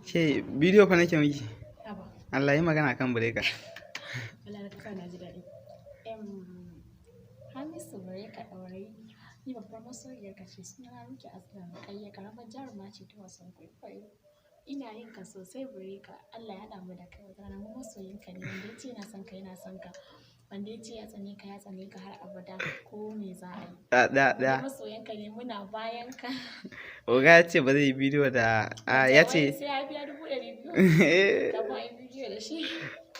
Ke bidiyo fa nake miki. Haba. Allah, yi magana kan Breaker. Wallahi da kasa na ji daɗi. Hamisu Breaker Ɗaurayi. Ni babbar masoyiyar ka ce, suna Ruki Aslam Rukayya, karamar jaruma ce ta wasan kwaikwayo. Ina yin ka sosai, Breaker. Allah ya haɗa mu da kai wata rana. Mu masoyinka ne. Wanda ya ce yana son ka, yana son ka. Wanda ya ce ya tsane ka, ya tsane ka har abada, ko me za a yi. Da da Mu da. masoyanka ne, muna bayan ka. Oga ya ce ba zai yi bidiyo da a ya ce Sai ya biya 200,000 kafin a yi bidiyo da shi.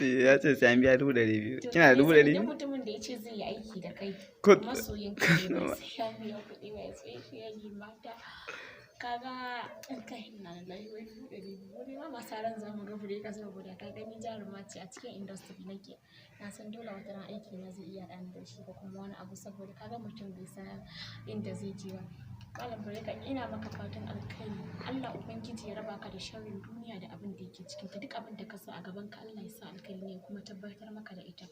Ya ce sai an biya 200,000. To, Kina da dubu ɗari duk biyu? mutumin da ya ce zai yi aiki da kai, masoyin ka ne, ba sai ya biya kuɗi ba, especially mata. Kaga kai na lillahi, wai 200,000. Wani ma masu ran zamu ga Breaker, saboda ka gani jaruma ce a cikin industry nake. Na san dole wata ran aiki na zai iya haɗa ni da shi ko kuma wani abu, saboda kaga mutum bai san inda zai je ba. Malam Breaker, ina maka fatan alkhairi. Allah Ubangiji ya raba ka da sharrin duniya da abin da yake cikinta. Duk abin da ka sa a gaban ka, Allah ya sa alkhairi ne kuma tabbatar maka da ita.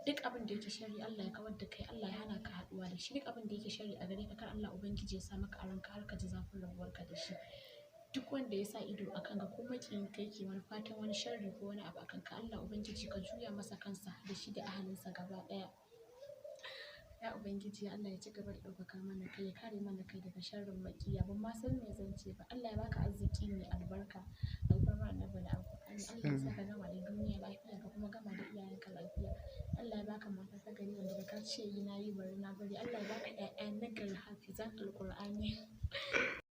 Duk abin da yake sharri, Allah ya kawar da kai, Allah ya hana ka haɗuwa da shi. Duk abin da yake sharri a gare ka, kar Allah Ubangiji ya sa maka a ranka har ka ji zafin rabuwarka da shi. Duk wanda ya sa ido a kanka ko maƙiyin ka yake wani fatan wani sharri ko wani abu a kanka, Allah Ubangiji ka juya masa kansa da shi da ahalinsa gaba ɗaya. Ya Ubangiji, Allah ya ci gaba da ɗaukaka mana kai, ya kare mana kai daga sharrin maƙiya. Ban ma san me zan ce ba. Allah ya baka arziki mai albarka, alfarma Annabi da Alƙur'ani. Allah ya sa ka gama da duniya lafiya, ka kuma gama da iyayenka lafiya. Allah ya baka mata ta gari wanda da ka ce yi na yi, bari na bari. Allah ya baka ƴaƴa na gari, hafizan Alƙur'ani.